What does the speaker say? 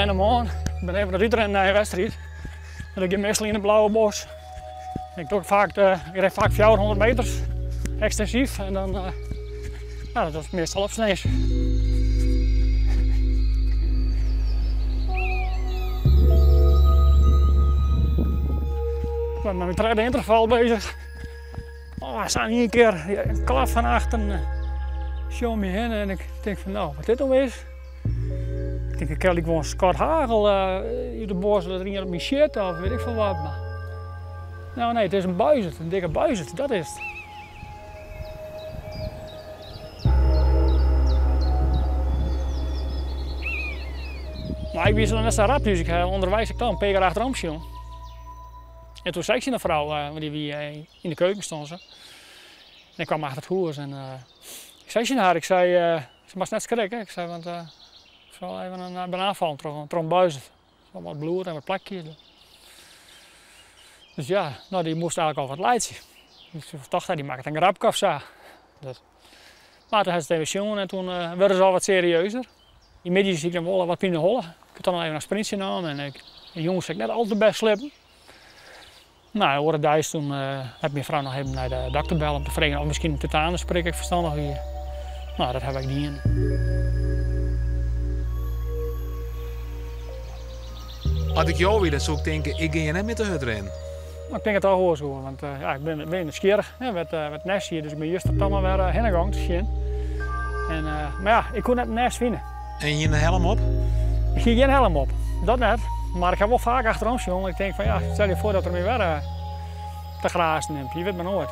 Sneontemiddei, ik bin even wat útrinnen nei in wedstriid. En ik gean meastal yn de Blauwe Bos. Ik doch faak, ik rin faak 400 meters, ekstensyf. En dan, ja, dat is meastal op sneins. Ik ben met mijn tredde interval bezig. Oh, sa yn ien kear in klap fan achteren. Sjoch om my hinne en ik tink fan no, wat dit no is. Ik tink ik krij gewoan skot hagel út de bosk dat der ien op my sjit of wit ik folle wat. Mar no nee, it is in buizerd, in dikke buizerd, dat is it. Mar ik wie noch net sa rap thús, ik ha ûnderweis ek al in pear kear achterom sjoen. En toen sei ik tsjin de frou, want dy wie yn de keuken stond se. En ik kwam achter it hûs en ik sei tsjin har, ik sei, se moast net skrikke. Ik sei, want ik sil even in ben oanfallen troch troch in buizerd. Wat bloed en wat plakjes. Dus ja, no dy moast eigentlik al wat laitsje. Dus ik tocht, dy makket in grapke of sa. Dus. Mar toen ha se it even sjoen en toen wurde se al wat serieuzer. Dy middeis hie ik dan wol wat pineholle. Ik ha toch noch even in aspiryntsje naam en ik, de jûns ha ik net al te bêst sliept. No, de oare deis toen hat myn frou noch even nei de dokter belle om te freegjen of miskien in tetanusprik ek ferstannich wie. No, dat ha ik dien. As ik jo wie, dan soe ik tinke, ik gean hjir net mear te hurd rinnen. Ik tink it toch oars oer, want ja, ik bin, bin nijsgjirrich, hè, wêr't it nêst siet, dus ik bin juster toch mar wer hinne gong te sjen. En, mar ja, ik koe net in nêst fine. En je in helm op? Ik hie gjin helm op, dat net. Mar ik ha wol faak achterom sjoen. Ik tink fan ja, stel je foar dat er my wer te grazen nimt. Je wit mar noait.